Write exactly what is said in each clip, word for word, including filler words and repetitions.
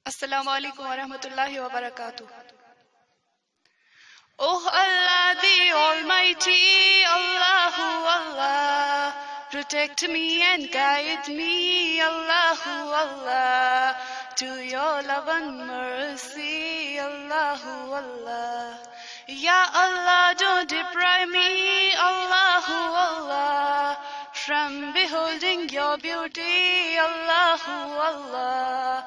السلام علیکم ورحمۃ اللہ وبرکاتہ۔ Oh Allah, the Almighty, Allahu Allah, protect me and guide me, Allahu Allah, to your love and mercy, Allahu Allah. Ya Allah, don't deprive me, Allahu Allah, from beholding your beauty, Allahu Allah.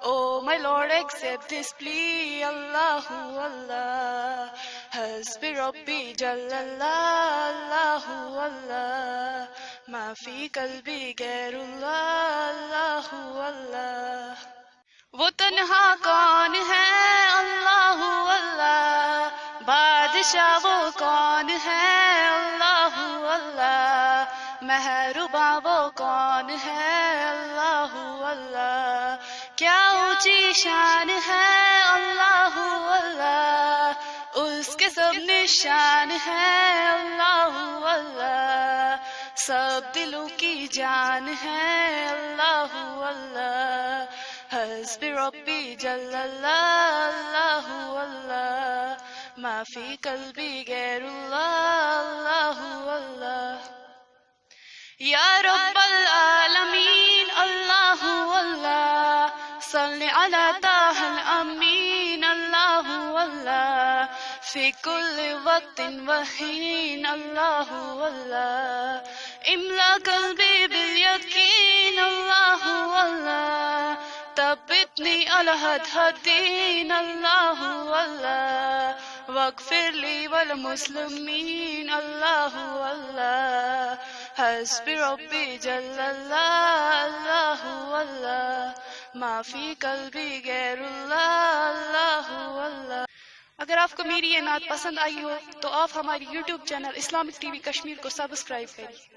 Oh my Lord, accept this plea, Allahu Allah. حسبي ربي جل الله، الله الله. ما في قلبي غير الله، الله الله. وہ تنہا کون ہے؟ اللہ اللہ۔ بادشاہ وہ کون ہے؟ اللہ اللہ۔ مہرباں وہ کون ہے؟ اللہ اللہ۔ کیا اونچی شان ہے؟ اللہ اللہ۔ اس کے سب نشان ہے؟ اللہ اللہ۔ سب دلوں کی جان ہے؟ اللہ اللہ۔ حسبي ربي جل الله، الله الله. ما في قلبي غير الله، الله الله. يا رب العالمين، الله الله. صل على طه الأمين، الله الله. في كل وقت وحين، الله الله. املأ قلبي باليقين، الله الله. ثبتني على هدى الدين، الله الله. واغفر لي وللمسلمين، الله الله. حسبي ربي جل الله، الله الله. ما في قلبي غير الله، الله الله. اگر آپ کو میری یہ نعت پسند آئی ہو تو آپ ہماری YouTube channel Islamic T V Kashmir کو سبسکرائب کریں۔